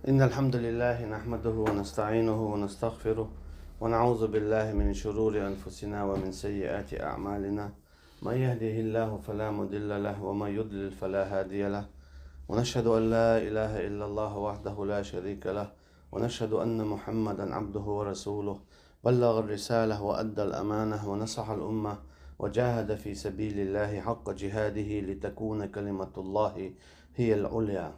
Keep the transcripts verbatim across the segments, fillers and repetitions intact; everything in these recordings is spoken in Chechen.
إن الحمد لله نحمده ونستعينه ونستغفره، ونعوذ بالله من شرور أنفسنا ومن سيئات أعمالنا. من يهده الله فلا مضل له، ومن يضلل فلا هادي له. ونشهد أن لا إله إلا الله وحده لا شريك له، ونشهد أن محمدا عبده ورسوله، بلغ الرسالة وأدى الأمانة ونصح الأمة، وجاهد في سبيل الله حق جهاده لتكون كلمة الله هي العليا.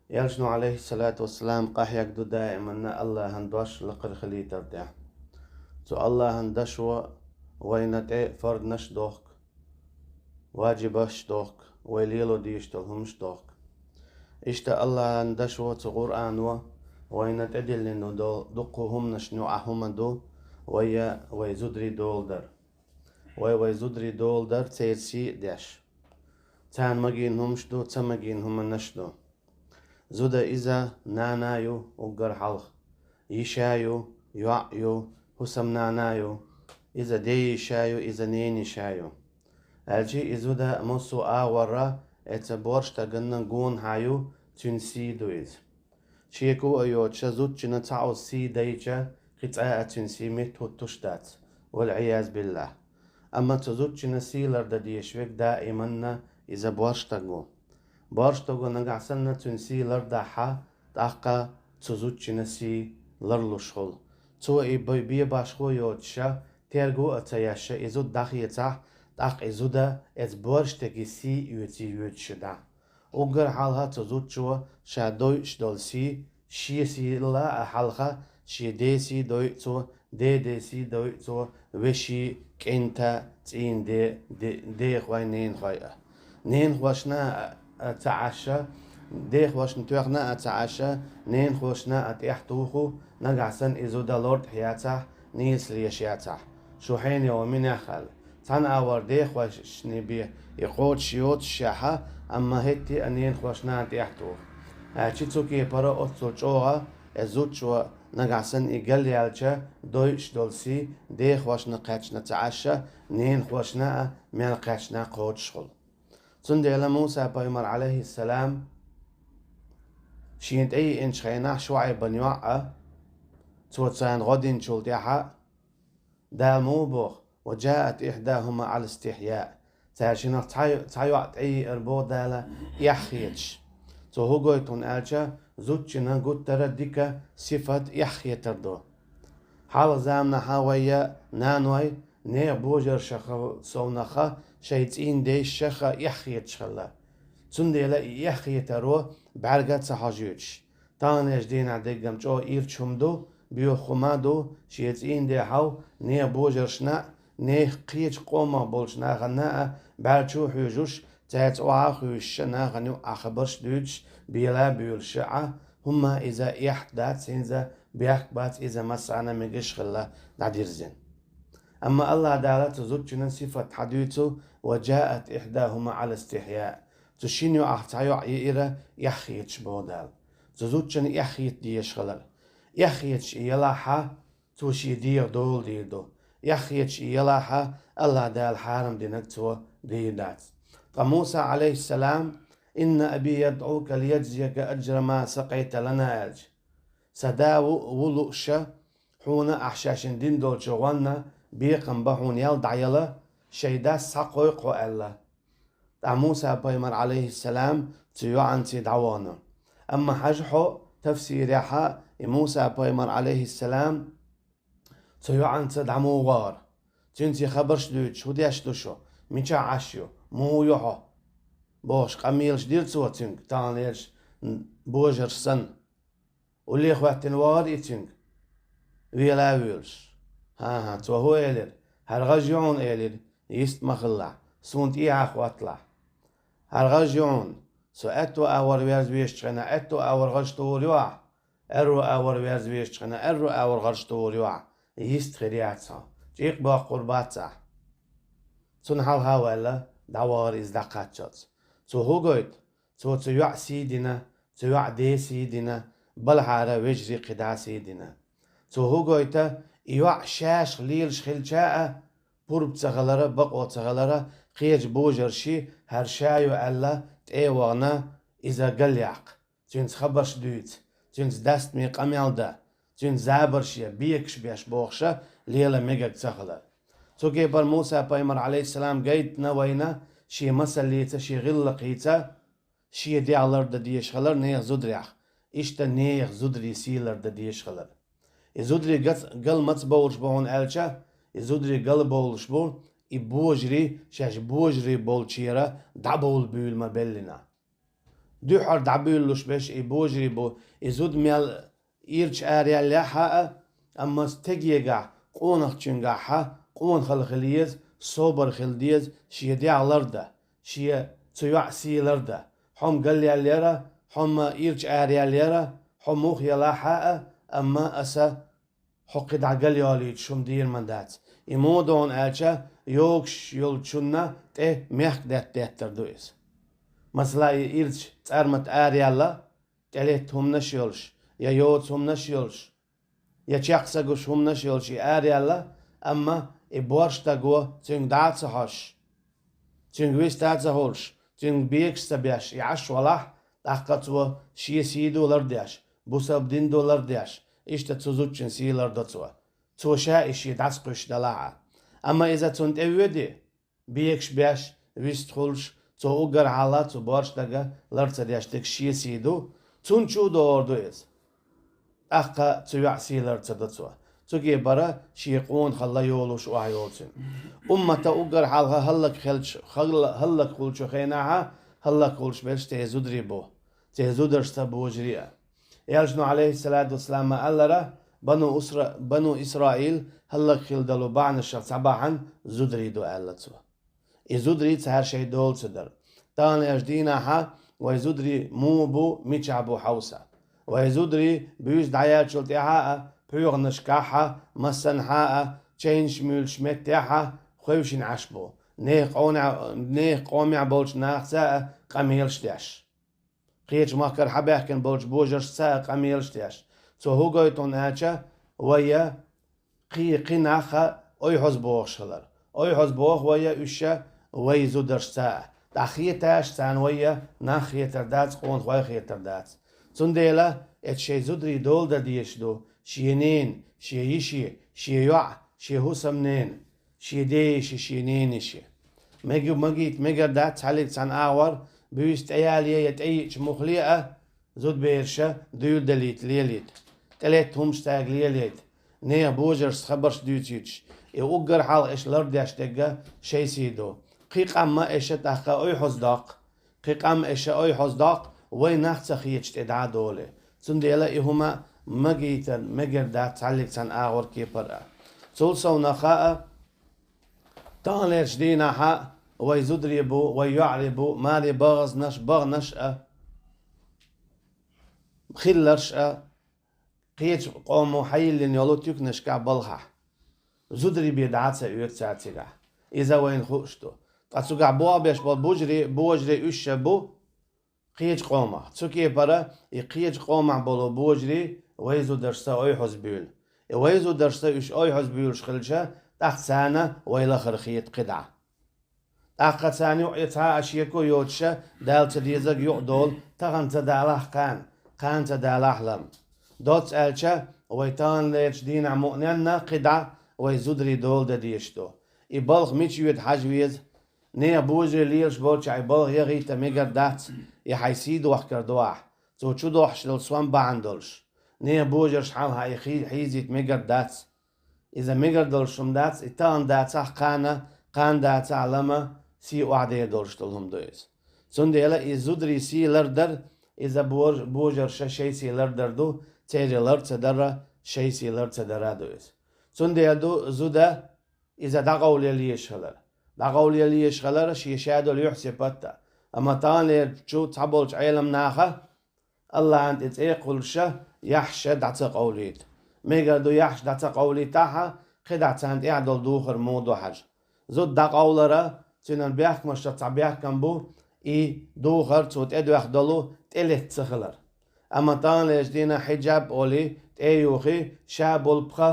Элчано, Ӏалайхи ссалату вассалам, къахьегна ду даиманна Аллахьан дош лакхара хилийтар тӀехь. Цу Аллахьан дошо вайна тӀе фарзаш дохку, ваджибаш дохку, вай лело дезаш долу хӀумаш дохку. Иштта Аллахьан дошо, цу Къуръано вайна тӀедиллина долу дуккха хӀуманаш юкъахь хӀума ду, вай, вай зударий дола дар. Вай, вай зударий дола дар, церан сий а деш. Царна магийна хӀумаш ду, ца магийна хӀуманаш ду. Зуда иза нана ю уггар хьалха, йиша ю, йоӀ ю, хӀусамнана ю, иза ден йиша ю, иза ненан йиша ю. Аьлча и зуда массо а агӀорра, эца борш стаганна гонахьа ю, цуьнан сий ду иза. Шеко а йоцуша, зудчунна цхьа оцу сий дайча, кхин цкъа а цуьнан сий меттахӀуттуш дац, валӀиязбиллахӀ. Амма цу зудчунна сий лардан дезаш верг даиманна иза борш стаг ву. Борш стаго нагахь санна цуьнан сий лардахьа, тӀаккха цу зудчунна сий ларлуш хуьлу. Цо и бе-, бен башхо йоцуша, терго а ца еш, и зуда дӀахецахь, тӀаккха и зуда эца борш стеган сий оьций йоьцуш дӀа. Уггар хьалха цу зудчо ша дойуш долу сий, шен сийла а хьалха, шен ден сий дойу цо, деден сий дойу цо, вешин, кӀентан, цӀийнан де-, де-, дехой, ненахой а. Ненахошна а, а, ца Ӏаш, дехошна тоьхна а ца Ӏаш, ненахошна а тӀехь туху, нагахь санна и зуда лорда яцахь, нийса леш яцахь. Шу хьенех ву, минех аьлла. Цхьана агӀор дехошна бен и кхочуш йоцушехьа, амма хӀетте а ненахошна тӀехь туху. Аьлча цу кепара оццул чӀогӀа, эца зудчо нагахь санна и галъяьлча, дойуш долу сий дехошна кхаьчна ца Ӏаш, ненахошна а мел кхаьчна кхочуш хуьлу. Цундела Муса пайхамар, Ӏалайхиссалам, шена тӀееанчу хенахь ШуӀайбан йоӀ а, цо царна гӀо динчул тӀаьхьа, Дала муха боху: «Ва джаат ихьдахума Ӏала истихьяъ». Цаьршинах цхьа, цхьа йоӀ тӀееара боху Дала, эхь хеташ. Цо хӀун гойту хьуна аьлча, зудчунна гуттара а дика сифат эхь хетар ду. Хьалха заманахьа вай наной нехан божаршах совнаха, шайн цӀийнан дайшах а эхь хеташ хилла. Цундела и эхь хетаро бӀаьрга а ца хьожуьйтуш, таханлерчу дийнахь деггам чӀогӀа ирча хӀума ду, боьха хӀума а ду, шен цӀийнан де хьовха, нехан божаршна а, нехан кхечу къомах болчу нахана а бӀаьрчо а хьоьжуш, цаьрца охьа а хуьйшуш, нахана юкъахь хабарш а дуьйцуш, бела а буьйлуш а, хӀумма иза эхь дац, хӀинца бехк бац, иза массарна а мегаш хилла дӀадирзина. Амма Аллах Дала цу зудчунан сифат хьадуьйцу: «Ва джаат ихьдахума Ӏала истихьяъ». Цу шина йоӀах цхьа йоӀ еара эхь хеташ боху Дала. Цу зудчунна эхь хета дезаш хилар. Эхь хеташ и ялахьа, цо шен дегӀан дола дийр ду. Эхь хеташ и ялахьа, Аллах Дала хьарам динарг цо дийр дац. Ткъа Муса, Ӏалайхиссалам: «Инна аби ядӀука лияджзияка аджра ма сакъайта лана», аьлча, сан да ву, ву лууша, хьуна ахь шаьшшинна дина долчу гӀонна бекхам бан хьуна ял дӀаяла, шайн дас схьакхойкху хьо аьлла. Ткъа Муса пайхамар, Ӏалайхиссалам, цу йоӀанций дӀавахана. Амма хьажа хьо, тафсирехьа, и Муса пайхамар, Ӏалайхиссалам, цу йоӀанца дӀа муха гӀара? Цуьнца хабарш дуьйцуш, хӀун деш ду шу? Мичахь Ӏаш ю? Муха ю хьо? Бохуш, къамелаш дира цо цуьнга, таханлерчу божарш санна. Улле хӀоьттина вахара и цуьнга, вела а воьлуш. ХӀан-хӀа, цо хӀун элира? ХӀара гӀаж ю хьуна, элира, йист ма хилалахь, суна тӀехьа хӀотталахь. ХӀара гӀаж ю хьуна, со аьтту агӀор верза везачу хенахь, аьтту агӀор гӀаж тухур ю ахь, аьрру агӀор верза везачу хенахь, аьрру агӀор гӀаж тухур ю ахь, йист хир яц хьо, чӀикъ боккхур бац ахь. Цунна хьалха а ваьлла, дӀавахара иза дӀакхаччалц. Цо хӀун гойту? Цо цу йоӀа сий дина, цу йоӀа ден сий дина, балхьара вежарий кхидӀа сий дина. Цо хӀун гойту? И йоӀ шаьш лелаш хилча а, пурба ца хилара, бакъо ца хилара, кхечу божарший хӀара ша ю аьлла, тӀе а вахана, иза галъяккха, цуьнца хабарш дуьйцу, цуьнца дастаме къамел дан, цуьнца забарш ян, бекаш беш бохуш лела мегаш ца хилар. Цу кепара Муса-пайхамар, Ӏалайхиссалам, гайтина вайна шен масаллица, шен гӀиллакхица, шен дегӀ лардан дезаш хилар нехан зударех. Иштта нехан зударий сий лардан дезаш хилар. И зударий гац-, гал маца бовлуш бу хьуна аьлча, и зударий гал бовлуш бу, и божарий шаьш божарий болчара дӀабовла буьйлу ма-беллина. Дуьххьара дӀабуьйлуш берш и божарий бу, и зуда мел ирча араяьллехь а, амма стегегахь, къонахчуьнгахь а къонахалла хила еза, собар хила деза, шен дегӀ лардан, шен цу йоӀан сий лардан. Хьо-м галъяьллера, хьо-м ирча араяьллера, хьо муха елахь а, амма аса хьо кхидӀа галъялуьйтуш хӀума дийр ма дац. И муха ду хьуна аьлча, йогуш йолчунна тӀе мехкдаьтта деттар ду иза. Масала, и ирча цӀармат араяьлла, тӀелетта хӀуманаш йолуш, я йоцу хӀуманаш йолуш, я чекх ца гуш хӀуманаш йолуш и араяьлла, амма и борша стаг ву, цуьнга дӀа а ца хьожуш, цуьнга вист а ца хуьлуш, цуьнга бекаш ца беш, и Ӏаш валахь, тӀаккха цо шен сий ду лардеш, бусалба дин ду лардеш, иштта цу зудчун сий лардо цо. Цо ша и шен дӀасакхуьйсуш делахь а. Амма иза цунна тӀе воьдий, бекаш беш, вист хуьлуш, цо уггар хьалха цу борша стага лар ца деш дерг шен сий ду, цунна чу а догӀур ду иза. ТӀаккха цу йоӀан сий лар ца до цо. Цу кепара шен къонахалла йолуш охьайолу цуьнан. Уммата уггар хьалха хӀаллакьхилча, хӀалла-, хӀаллакьхуьлучу хенахь а хӀаллакьхуьлуш берш церан зударий бу, церан зударшца божарий а. Элчано, Ӏалайхиссалату вассалам, ма-аллара, бану Исра-, бану Исраил хӀаллакьхила долу бахьанашах цхьа бахьана зударий ду аьлла цо. И зударий цара шайн дола ца дара. Таханлерчу дийнахь а вайн зударий муха бу, мичахь бу хьовса. Вайн зударий буьйса дӀаяьллачул тӀаьхьа а, пхьоьханашкахь а, массанхьа а, чайнаш муьйлучу меттехь а хевшина Ӏаш бу. Нехан къомехь-, нехан къомехь болчу нахаца а къамелаш деш. Кхечу махкара хьабаьхкина болчу божаршца а къамелаш деш. Цо хӀун гойту хьуна аьлча, вай кхи-, кхин нах а ойхьаза бохуш хилар. Ойхьаза боху вай уьш а вай зударшца а. ТӀаккха хеташ царна вай нах хетар дац, къонахой хетар дац. Цундела эцу шайн зударийн дола дан дезаш ду шен ненан, шен йишин, шен йоӀан, шен хӀусамненан, шен ден йишин, шен ненан йишин. Мега-, магийта мегар дац цхьаллиг цхьана агӀор, буьйса тӀеялае я тӀеиъча муххале а, зудабераш дуьйладалийта лелийта, тӀелетта хӀуманаш цаьрга лелайта, нехан божаршца хабарш дуьйцуьйтуш, и уггар хьалха аша лардеш дерг шайн сий ду. Кхин къам аша тӀаккха ойхьаза доккху, кхин къам аша ойхьаза доккху, вай нах ца хеташ тӀе дӀа а долий. Цундела и хӀума магийта мегар дац цхьаллиг цхьана агӀор, кепара а. Цул совнаха а, таханлерчу дийнахь а вай зударий бу, вай йоӀарий бу, маре бахазнаш, баханаш а, хилларш а, кхечу къомо хьайиллина йолу туьканашкахь, балхахь. Зударий бен дӀа а ца оьцу цара цигахь. Иза вайна хууш ду. Ткъа цигахь болх беш болу бужарий, божарий уьш а бу кхечу къомах. Цу кепара и кхечу къомах болу божарий вай зударшца ойхьаза буьйлу. И вай зударшца уьш ойхьаза буьйлуш хилча, тӀаккха царна вай лахара хета кхидӀа. ТӀаккха царна юкъа цхьа а шеко йоцуша, Дала ца дезарг юкъа долу, тахана ца далахь кхана, кхана ца далахь лама. Доцца аьлча, вай таханлерчу дийнахь мукъаненна кхидӀа вай зударийн дола дан дезаш ду. И балха мича йоьду хьажа веза? Нехан божарий лелаш болчохь и балха яхийта мегар дац, и хьайн сий дохкар ду ахь, цо чу дохьуш долу сом бахьана долуш. Нехан божарш хьалха и хи-, хьийзийта мегар дац. Иза мегар долуш хӀума дац, и тахана дацахь кхана, кхана дацахь лама, сий охьадер долуш долу хӀума ду иза. Цундела и зударийн сий лардар, иза бож-, божарша шайн сий лардар ду, церан лар ца дара, шайн сий лар ца дара ду иза. Цундела ду зуда иза дӀакъовлаялийша хилар. ДӀакъовлаялийша хилар шен ша долу юьхь-сипат а. Амма таханлерчу цхьаболчу Ӏеламнаха АллахӀан тӀе цӀе кхуллуша яхьаш дӀа ца къовлийта. Мегар ду яхьаш дӀа ца къовлийтахь а, кхидӀа царна тӀехь долу духар муха ду хьажа. Зуда дӀакъовлара, цуьнан бехкамашца цхьа бехкам бу, и духар цо тӀедоьхна долу тӀелетта ца хилар. Амма таханлерчу дийнахь хьиджаб олий, тӀе а юхий, ша болу пха,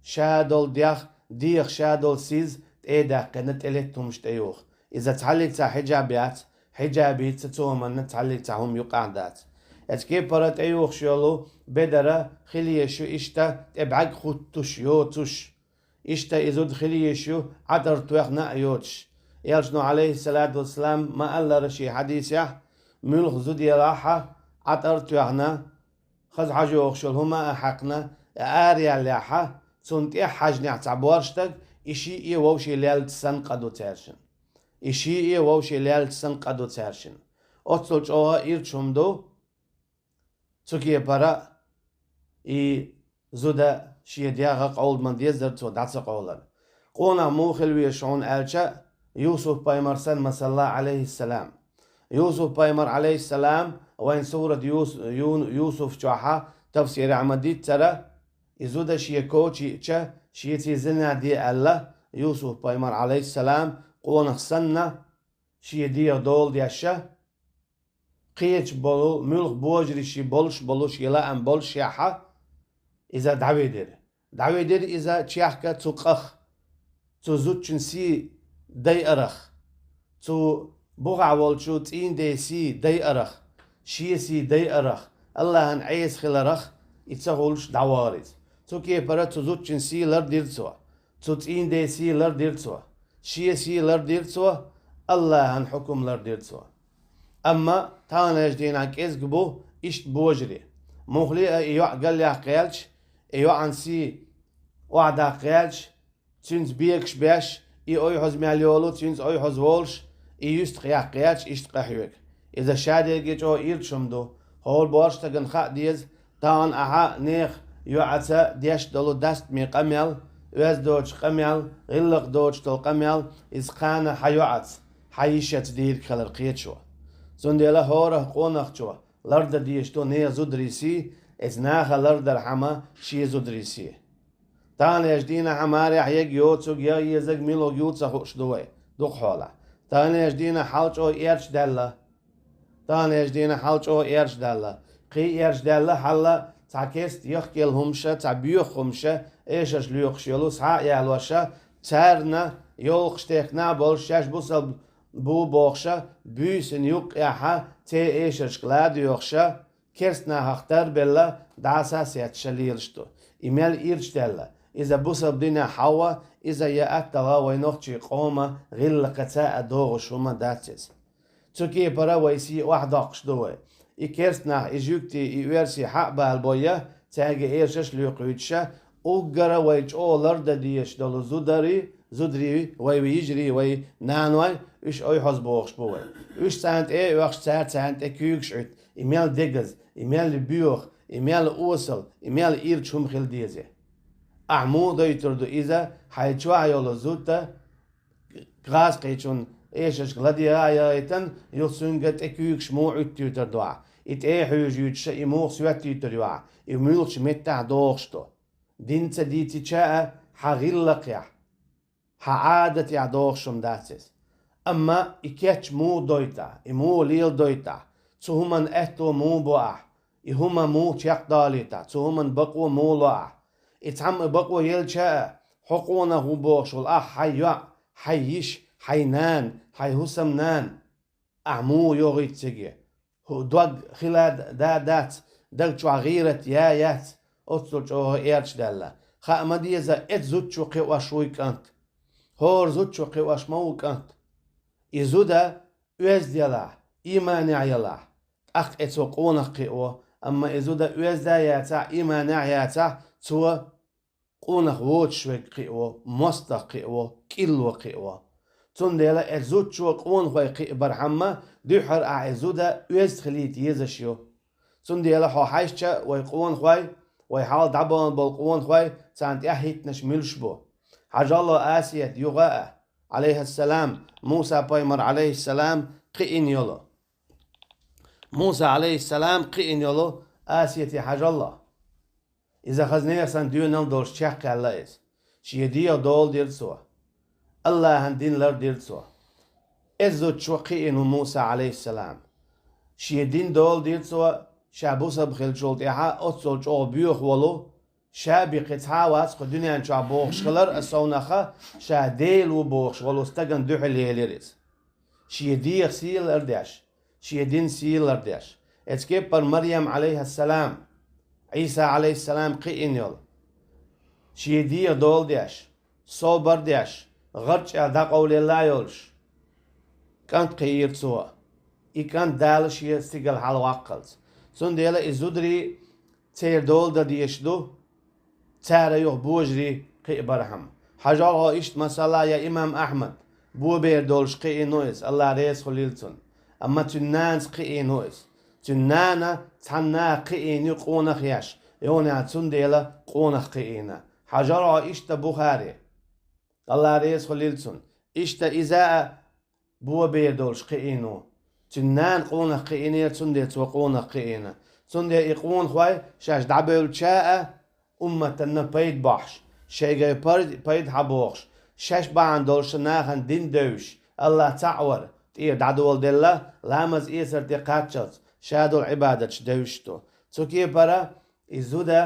ша долу дегӀ, дегӀах ша долу сиз тӀе а даьккхина, тӀелетта хӀумаш тӀеюху. Иза цхьаллиг цхьа хьиджаб яц, хьиджабица цу хӀуманна цхьаллиг цхьа хӀума юкъахь дац. Эцу кепара тӀеюхуш йолу бедар хила езаш ю иштта тӀе бӀаьрг хуттуш, йоцуш. Иштта и зуда хила езаш ю, Ӏа тӀера тоьхна а йоцуш. Элчано, Ӏалайхиссалату вассалам, ма-аллара шен хьадисехь: муьлха зуда елахь а, Ӏа тӀера тоьхна, хаза хьожа йогӀуш йолу хӀума а хьаькхна, араяллехь а, цунна тӀехьа хьаьжнехь цхьа борша стаг, и шиъ а вовшийн леллачу санна къа ду цаьршинна. И шиъ а вовшийн леллачу санна къа ду цаьршинна. Оццул чӀогӀа ирча хӀума ду, цу кепара и зуда шен дегӀах къовла ма дезара цо дӀа ца къовлар. Къонах муха хила веза хьуна аьлча, Юсуп-пайхамар санна, масала, Ӏалайхиссалам. Юсуп-пайхамар, Ӏалайхиссалам, вайн сурат Юс-, Юн-, Юсуф чохь а тафсирехь ма-дийццара, и зуда шен коча йиъча, шеца зина де аьлла, Юсуп-пайхамар, Ӏалайхиссалам, къонах санна, шен дегӀан дола деш а, кхечу болу, муьлха божарий шен болуш болу, шен лаам болушехь а, иза дӀаведира. ДӀаведира иза чехка цу къах, цу зудчун сий дайарах, цу бухахь волчу цӀийнан ден сий дайарах, шен сий дайарах, Аллахьан Ӏеса хиларах, и ца хуьлуш дӀавахара иза. Цу кепара цу зудчун сий лардира цо. Цу цӀийнан ден сий лардира цо, шен сий лардира цо, Аллахьан хьукум лардира цо. Амма таханлерчу дийнахь кӀезиг бу иштта божарий. Муххале а и йоӀ галъяккха гӀерташ, и йоӀан сий охьадаккха гӀерташ, цуьнца бегаш беш, и ойхьаза мел йолу, цуьнца ойхьаза волуш, и юьстах яккха гӀерташ, иштта къахьоьгу. Иза шадерриге чӀогӀа ирча хӀума ду. ХӀора борша стагана хаа деза, тахана ахьа нехан йоӀаца деш долу дастаме къамел, оьзда доцу къамел, гӀиллакх доцуш долу къамел, иза кхана хьан йоӀаца, хьан йишица дийриг хилар кхеташо. Цундела хӀора къонахчо лардан дезаш ду нехан зударийн сий, иза наха лардархьама шен зударийн сий. Таханлерчу дийнахь а марехь ега йоцург, яха езарг, мила ю ца хууш ду вай, дукха хьолахь. Таханлерчу дийнахь хьал чӀогӀа эрча даьлла. Таханлерчу дийнахь хьал чӀогӀа эрча даьлла. Кхин а эрча даьлла хьал, цхьа керста яхкаелла хӀумаш а, цхьа боьха хӀумаш а, эшарш лоькхуш йолу схьа а ялош а, царна йовлакхаш техкина а болуш, шаьш бусалба бу бохуш а, буьйсанна юккъехь а церан эшаршка ладоьгӀуш а, керста нахах тарбелла, дӀаса а сецна лелаш ду. И мел ирча даьлла, иза бусалба динехь хьовха, иза яа атталла вай нохчийн къоман гӀиллакхаца а догӀуш хӀума дац иза. Цу кепара вай сий охьадоккхуш ду вай. И керста нах, и жуьгтий, и оьрсий хьа а балабой а, цаьрга эшарш лоькхуьйтуш а, уггара вай чӀогӀа лардан дезаш долу зударий, зударий, вай йижарий, вай наной, уьш ойхьаза бохуш бу вай. Уьш царна тӀе а оьхуш, цара царна тӀе куьйгаш Ӏуьтту. И мел дегаза, и мел боьха, и мел осал, и мел ирча хӀума хила деза. Ахьа муха дойтур ду иза, хьайн чохь йолу зуда гӀазкхичун эшаршка ладегӀа а яхийтина, юха цуьнга тӀе куьйгаш муха Ӏуьттуьйтур ду ахьа? И тӀе а хьуьжуьйтуш а, и муха соьттуьйтур ю ахьа? И муьлхачу меттехь догӀуш ду? Дин ца дийцича а, хьан гӀиллакхехь, хьан Ӏадатехь догӀуш хӀума дац иза. Амма и кечам муха дойту ахь, и муха леладойту ахь, цу хӀуманна аьтто муха бо ахь, и хӀума муха чекхдалийта ахь, цу хӀуманна бакъо муха ло ахь. И цхьамма бакъо елча а, хьо къонах ву бохуш волу ахь, хьайн йоӀ, хьайн йиша, хьайн нана, хьайн хӀусамнана, ахь муха йогӀуьйту цига? ХӀу-, дог хила да, дац, даг чохь гӀийрат я, яц, оццул чӀогӀа эрча даьлла. Хаа ма деза, эцу зудчо кхиош вуй кӀант. ХӀора зудчо кхиош ма ву кӀант. И зуда оьзда елахь, ийманехь елахь, тӀаккха эцо къонах кхио, амма и зуда оьзда а яцахь, ийманехь а яцахь, цо къонах воцуш верг кхио, мостагӀ кхио, кӀилло кхио. Цундела эцу зудчо къонахой кхиабархьама, дуьххьара ахьа и зуда оьзда хилийта езаш ю. Цундела хьо хьаьжча, вай къонахой, вай хьал дӀабахана болу къонахой, царна тӀехь хӀиттинарш муьлш бу? Хьажал Асият юха а, Ӏалайхиссалам, Муса-пайхамар, Ӏалайхиссалам, кхиийна йолу. Муса, Ӏалайхиссалам, кхиийна йолу Асияте хьажал. Иза хаза нехан санна доьналла долуш чекхъяьлла иза. Шен дегӀан дола дира цо. Аллахьан дин лардира цо. Эцу зудчо кхиийна ву Муса, Ӏалайхиссалам. Шен дин дола дира цо, ша бусалба хиллачул тӀаьхьа оццул чӀогӀа боьха волу, ша бен кхин цхьа а вац кху дуьнен чохь бохуш хилар а совнаха, ша Дела ву бохуш волу стагана дуьхьал елира иза. Шен дегӀан сий лардеш, шен динан сий лардеш, Эцу кеппара Марьям, Ӏалайхиссалам, Ӏийса, Ӏалайхиссалам, кхиийна йолу, шен дегӀан дола деш, собар деш, гӀарчӀ а дӀакъовлаелла йолуш, кӀант кхиийра цо. И кӀант Дала шен стигала хьалаваккхалц. Цундела и зударий церан дола дан дезаш ду, цара юха божарий кхиабархьама. Хьажал хьо иштта масала, я имам Ахьмад, бобер долуш кхиийна ву иза, АллахӀ реза хуьлийла цунна. Амма цуьнан нанас кхиийна ву иза. Цуьнан нана цхьана наха кхиийна ю къонах еш, йогӀунехь цундела къонах кхиийна. Хьажал хьо иштта Бухари, АллахӀ реза хуьлийла цунна. Иштта иза а бобер долуш кхиийна ву. Цуьнан нана къонах кхиийнера, цундела цо къонах кхиийна. Цундела и къонахой шаьш дӀабевлча а умматана пайда бохьуш, шайгара пар-, пайда хьабохуш, шаьш бахьана долуш нахана дин девзаш, АллахӀ цхьаъ вар тӀера дӀадоладелла, ламаз эцар тӀе кхаччалц, ша долу Ӏибадаташ девзаш ду. Цу кепара и зуда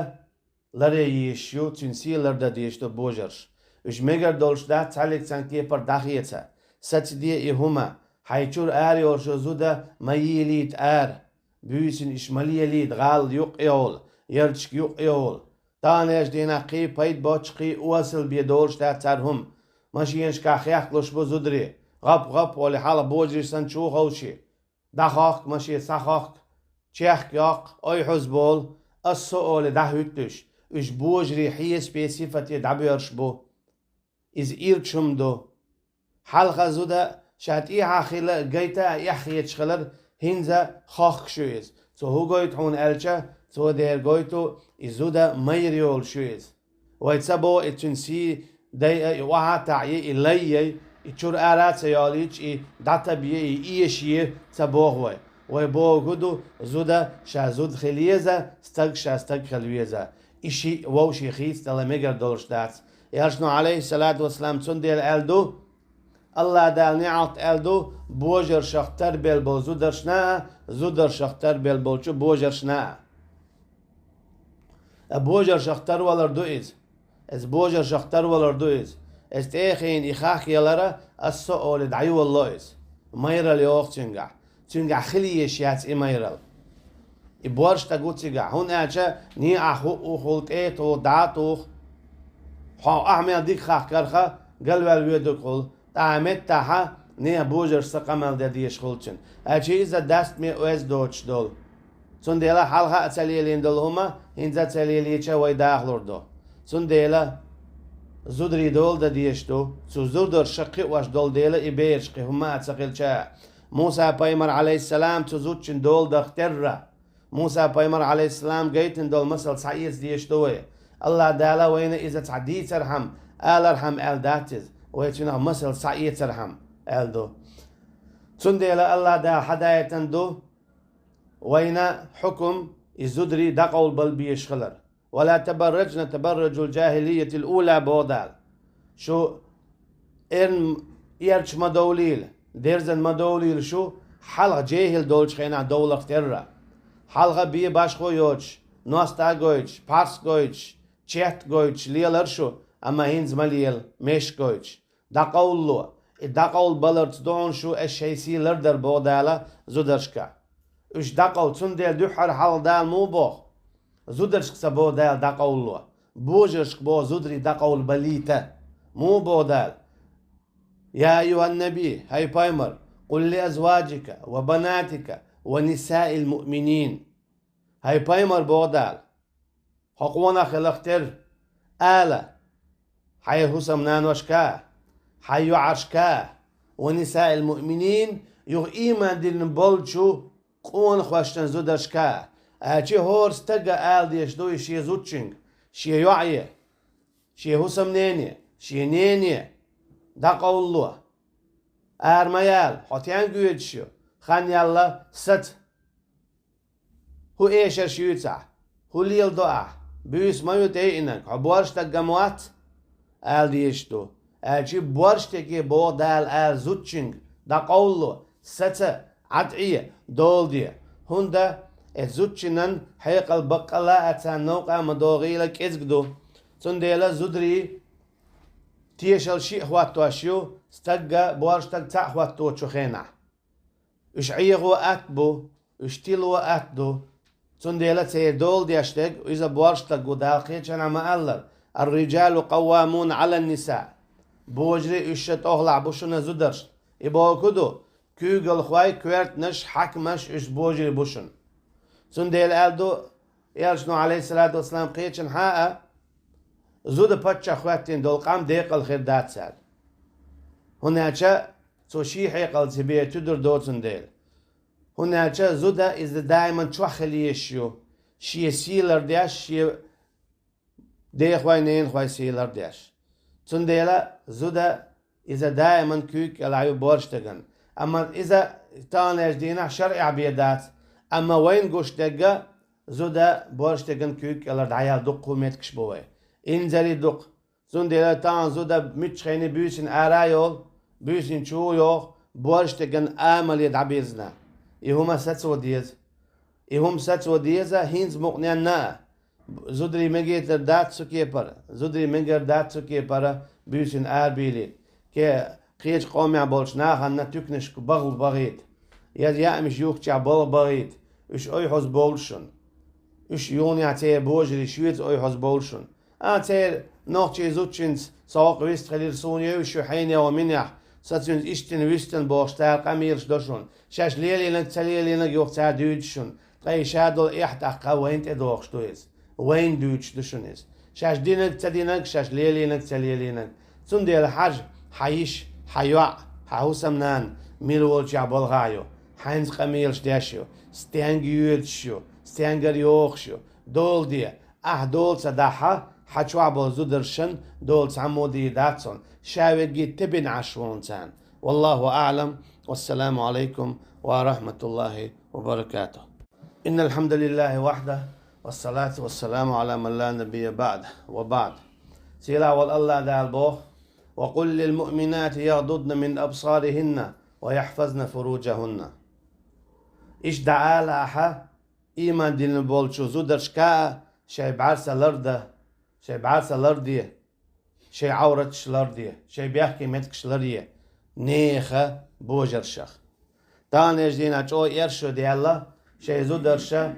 ларъян езаш ю, цуьнан сий лардан дезаш ду божарша. Уьш мегар долуш дац цхьаьллиг цхьана кепара дӀахеца. Сацаде и хӀума, хьайн чуьра ара йолуш йолу зуда ма елийта ара. Буьйсанна уьш ма лелийта, гӀалла юкъа йовла, ярташка юкъа йовла. Таханлерчу дийнахь кхин пайда боцуш, кхин осал бен долуш дац цара хӀума. Машенашкахь хехкалуш бу зударий. ГӀап-гӀап олий, хьалха божарий санна чу ховший. ДӀахохку машен, схьахохку, чехка йоккху, ой хьуза болу, ас со олий дӀахӀуьтту уьш. Уьш божарийн хьесапе, сифате дӀабоьрзуш бу. Иза ирча хӀума ду. Хьалха зуда ша тӀехьа хилла гайта а эхь хеташ хилар, хӀинца хохкуш ю иза. Цо хӀун гойту хьуна аьлча, цо дера гойту, и зуда майра йолуш ю иза. Вай ца боху и цуьнан сий дайа, и охьа а таӀъе, и лай яй, и чуьра ара а ца йолийча, и дӀатабъе, и эшае ца боху вай. Вай бохург хӀун ду, зуда ша зуда хила еза, стаг ша стаг хила веза. И шиъ вовшийн хийцадала мегар долуш дац. Элчано, Ӏалайхиссалату вассалам, цундела аьлла ду, АллахӀ Дала неӀалт аьлла ду божаршах тарбелла болу зударшна а, зударшах тарбелла болчу божаршна а. Ткъа божаршах тарвалар ду иза. Иза божаршах тарвалар ду иза. Иза тӀехийна и хахка ялара, ас со олий дӀайолало иза. Майралла йогӀу цуьнгахь. Цуьнгахь хила езаш яц и майралла. И борш стаг ву цигахь, хӀунда аьлча некъахь хӀуъу хуьлу, тӀе а туху, дӀа а туху. Хьо ахь мел дика хахкарха, галваьлла воьдург хуьлу. Ткъа меттахьа нехан божаршца къамел де дезаш хуьлу цуьнан. Аьлча иза дастаме оьзда доцуш долу. Цундела хьалха а ца лелийна долу хӀума, хӀинца а ца лелийча, вай дахалур ду. Цундела зударий дола дан дезаш ду, цу зударша кхиош долу дела и бераш кхин хӀума а ца хилча а. Муса-пайхамар, Ӏалайхиссалам, цу зудчун дола дарх терра. Муса-пайхамар, Ӏалайхиссалам, гайтина долу масал схьаэца дезаш ду вай. АллахӀ Дала вайна иза цхьа дийцархьама, алархьама аьлла дац иза, вай цуьнах масал схьаэцархьама аьлла ду. Цундела АллахӀ Дала хьадаийтина ду вайна хьукум и зударий дӀакъовлабала безаш хилар. «ولا تبرجن تبرج الجاهلية الأولى», боху Дала. Шу эрна эрча ма довлийла, дерзана ма довлийла шу, хьалха жехӀил долчу хенахь довларх терра. Хьалха бен башхо йоцуш, ност а гойтуш, пхьарс гойтуш, четта гойтуш лелара шу, амма хӀинца ма лела, мешка гойтуш. ДӀакъовлало. И дӀакъовлабаларца ду хьуна шу ас шайн сий лардар, боху Дала, зударшка. Уьш дӀакъовла, цундела дуьххьара хьалха Дала муха боху? Зударшка ца боху Дала дӀакъовлало. Божаршка боху зударий дӀакъовлабалийта. Муха боху Дала? «يا أيها النبي», хӀай пайхамар, «قل لأزواجك وبناتك ونساء المؤمنين». ХӀай пайхамар, боху Дала, хьо къонах хиларх терра, ала хьайн хӀусамнаношка, хьайн йоӀаршка, «ونساء المؤمنين», юха ийман диллина болчу къонахошна зударшка, аьлча хӀора стага ала дезаш ду и шен зудчуьнга, шен йоӀе, шен хӀусамнене, шен нене, дӀакъовлало. Ара ма яла, хьо стенга воьдуш ю, хан яьлла саца. ХӀун эшарш юьйцу ахь? ХӀун леладо ахь? Буьйса ма ю тӀеиънарг, хьо борша стаг ма вац, ала дезаш ду. Аьлча борша стаге боху Дала ала зудчуьнга, дӀакъовлало, саца, Ӏад Ӏе, дола де. ХӀунда, эцу зудчунан хьекъал баккъалла а царна новкъа а ма догӀийла, кӀезиг ду. Цундела зударий тешалла шиъ хӀоттош ю, стагга борша стаг цхьаъ хӀотточу хенахь. Уьш Ӏехо атта бу, уьш тило атта ду. Цундела церан дола деш дерг, иза боарш стаг ву, Дала кхечанхьа ма-аллара: «الرجال قوامون على النساء». Божарий уьш ша тӀехьалахь бу шуна зударшна. И бохург ду, куьйгалхой, коьртанаш, хьаькамаш уьш божарий бу шуна. Цундела аьлла ду Элчано, Ӏалайхиссалату вассалам, кхечанхьа а, зуда паччахь хӀоьттина долу къам декъала хир дац цаьрга. ХӀунда аьлча цо шен хьекъалца бен туьдур доцун дела. ХӀунда аьлча зуда иза даиман чохь хила езаш ю, шен сий лардеш, шен дехой, ненахой сий лардеш. Цундела зуда иза даиман куьйга кӀелахь ю боарш стеган. Амма иза таханлерчу дийнахь шарӀехь бен дац. Амма вайна гуш дерг а зуда боарш стеган куьйга кӀелара дӀаяла дуккха а меттигаш бу вай. Инзаре дукха. Цундела тахана зуда муьлххачу хенахь буьйсанна ара а йолу, буьйсанна чу а йоху, боарш стеган амале дӀабирзина. И хӀума сацо деза. И хӀума сацо деза хӀинца мукъаненна а. Зударий мегийтар дац цу кепара, зударий мегар дац цу кепара буьйсанна ара бийлийта. Ке-, кхечу къомехь болчу нахана туьканашка бахьал бахийта, я яамаш юхкучехь бахьал бахийта, уьш ойхьаза бовлу шуна. Уьш юханехь церан божарий шоьца ойхьаза бовлу шуна. А, церан нохчийн зудчуьнца со хӀокху вистхилира, суна евзаш ю хьенехь, минехь, со цуьнца иштта вистина бохуш, цара къамелаш до шуна. Шаьш лелийнарг, ца лелийнарг юха цара дуьйцу шуна. Ткъа и ша долу эхь тӀаккха вайна тӀедогӀуш ду иза. Вайна дуьйцуш ду шуна иза. Шаьш динарг, ца динарг, шаьш лелийнарг, ца лелийнарг. Цундела хьажа, хьан йиша, хьан йоӀ, хьан хӀусамнана мила волчохь балхахь ю, хьаьнца къамелаш деш ю, стенга йоьдуш ю, стенгара йохуш ю. Дола де, ахь дола ца дахь, хьан чохь болу зударшна дола цхьаммо дийр дац хьуна, ша верриге тебина Ӏаш ву хьуна царна. والله أعلم. والسلام عليكم ورحمة الله وبركاته. إن الحمد لله وحده، والصلاة والسلام على من لا نبي بعده، وبعد. Сийлахь волу АллахӀ Дала боху: «وقل للمؤمنات يغضضن من أبصارهن ويحفظن فروجهن». Иштта дӀаала ахьа, ийман дина болчу зударшка а шайн бӀаьрса ларда, шайн бӀаьрса ларде, шайн Ӏавраташ ларде, шайн бехке меттигаш ларъе, нехан божаршах. Таханлерчу дийнахь чӀогӀа эршо даьлла, шайн зударша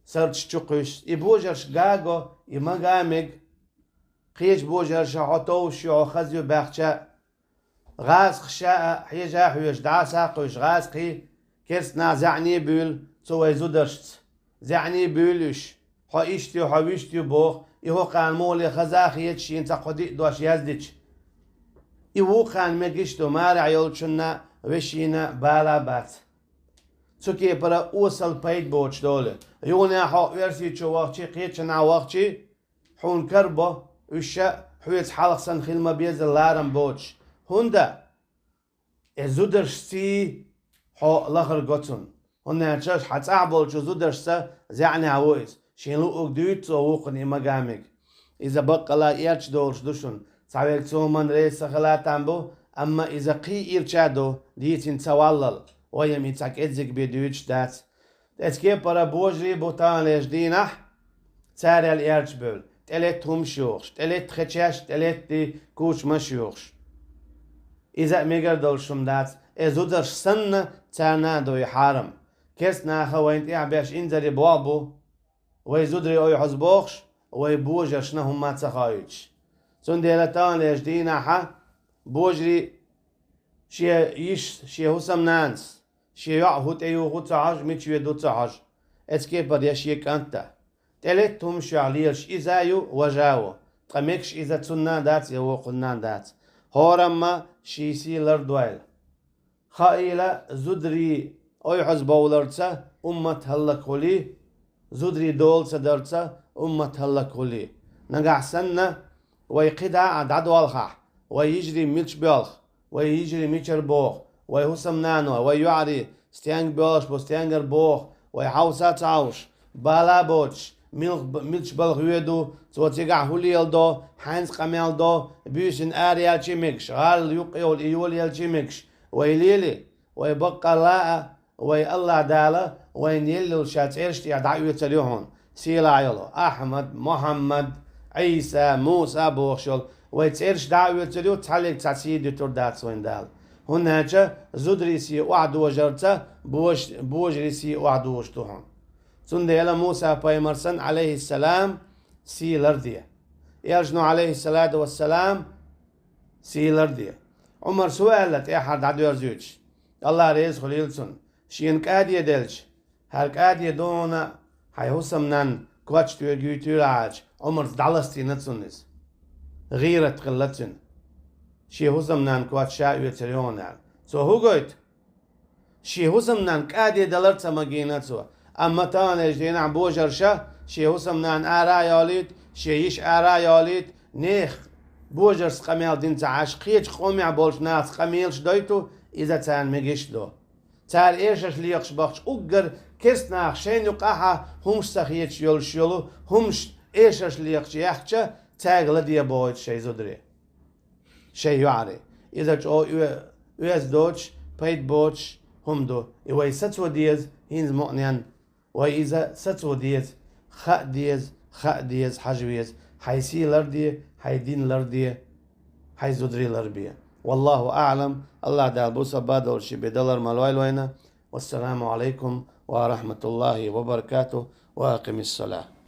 сардаш чу кхуьссу. И божарш га а го, и ма га а мега, кхечу божарша хьо товш ю, хьо хаза ю баьхча а, гӀазкхаша а хьежа а хьоьжуш, дӀаса а кхуьйсуш, гӀазкхий керстанаха заьӀне а буьйлу цу вайн зударшца. ЗаьӀне а буьйлу уьш, хьо иштта ю, хьо вуьшта ю боху, и хӀокхарна муха хаза а хеташ, шена цхьа кхо-диъ дош яздича. И вукхарна мегаш ду, марехь йолчунна, вешина бала а бац. Цу кепара осал пайда боцуш долу. Юханехь хьо Оьрсийчу вахчи, кхечанхьа вахчи, хьуна карабо, уьш ша хьоьца хьалха санна хила ма-беззара ларам боцуш. ХӀунда? Э, зударшций хьо лахара го цунна. ХӀунда аьлча хьан цӀахь болчу зударшца заьӀнехь ву иза. Шен луъург дуьйцу цо вукхунна и ма га а мега. Иза баккъала эрча долуш ду шуна. Цхьаверг цу хӀуманна реза ца хила а там бу, амма иза кхин ирча а ду, дийцина ца валлал. Вайна и цхьа кӀеззиг бен дуьйцуш дац. Эцу кепара божарий бу таханлерчу дийнахь, царел эрча бевлла, тӀелетта хӀумаш йохуш, тӀелетта хечеш, тӀелетта кучамаш йохуш. Иза а мегар долуш хӀума дац, э, зударш санна, царна а ду и хьарам. Керстанаха вайна тӀехь беш инзаре болх бу, вай зударий ойхьаза бохуш, вай божаршна хӀумма ца хоуьйтуш. Цундела таханлерчу дийнахьа божарий шен йишас, шен хӀусамнанас, шен йоӀ хӀун тӀеюху ца хьожу, мича воьду ца хьожу, эцу кепара я шен кӀант а. ТӀелетта хӀумаш йохуш лелаш иза а ю, важа а ву, ткъа мегаш иза цунна а дац, я вукхунна а дац. ХӀорамма шен сий лардойла. Хаийла, зударий ойхьаза бовларца уммат хӀаллакхуьлий, зударий дола ца дарца уммат хӀаллакхуьлий. Нагахь санна, вай кхидӀа а дӀадолхахь, вай йижарий мича боьлху, вай йижарий мичара боху, вай хӀусамнано, вай йоӀарий стенга боьлхуш бу, стенгара боху, вай хьовса а ца хьовсуш, бала а боцуш, милх-, мича балха воьду, цо цигахь хӀун леладо, хьаьнца къамел до, буьйсанна ара яьлча а мегаш, гӀала юккъе йолу и йолаелча а мегаш, вай лели, вай баккъалла а, вай АллахӀ Дала вайна елла йолу ша цӀераш тӀехь дӀаоьцур ю хьуна. Сийлахь йолу Ахьмад, Мухьаммад, Ӏийса, Муса бохуш йолу вай цӀераш дӀаоьцур ю, цхьаллиг цхьа сий дуьтур дац вайна Дала. ХӀунда аьлча зударий сий охьадожарца бож-, божарий сий охьадожаш ду хьуна. Цундела Муса пайхамар санна, Ӏалайхиссалам, сий ларде. Элчано, Ӏалайхиссалату вассалам, сий ларде. Ӏумара аьлла, тӀехьара дӀадоьрзуьйтуш, АллахӀ реза хуьлийла цунна, шена кӀаде делча, хӀара кӀаде ду хьуна, хьайн хӀусамнанна коч тоьга юьйтуьйтур Ӏа аьлча, Ӏумарца дӀаластийна цунна иза. ГӀийрат хилла цуьнан. Шен хӀусамнанна коч ша оьцур ю хьуна аьлла. Цо хӀун гойту? Шен хӀусамнанна кӀаде далар ца магийна цо. Амма таханлерчу дийнахь божарша шен хӀусамнана ара а йолуьйту, шен йиша ара а йолуьйту, нехан божаршца къамел дина ца Ӏаш, кхечу къомехь болчу нахаца къамелаш дойту, иза царна мегаш а до. Цара эшарш лекхаш бахча уггар керста наха шайна юкъахь а хӀумаш ца хеташ йолуш йолу хӀумаш эшарш лекхаш яьхча, цаьрга ладе бохуьйту шайн зударий, шайн йоӀарий. Иза чӀогӀа оь-, оьзда доцуш, пайда боцуш хӀума ду. И вай сацо деза хӀинца мукъаненна. Вай иза сацо деза, хаа деза, хаа деза, хьажа веза. Хьайн сий ларде, хьайн дин ларде, хьайн зударий ларбе. Валлаху аӀлам, АллахӀ Дала бусалба долуш бен далар ма лойла вайна. Вассаламу Ӏалайкум ва рахьматуллахӀи ва баракатухӀ. Ва акъимиссалахӀ.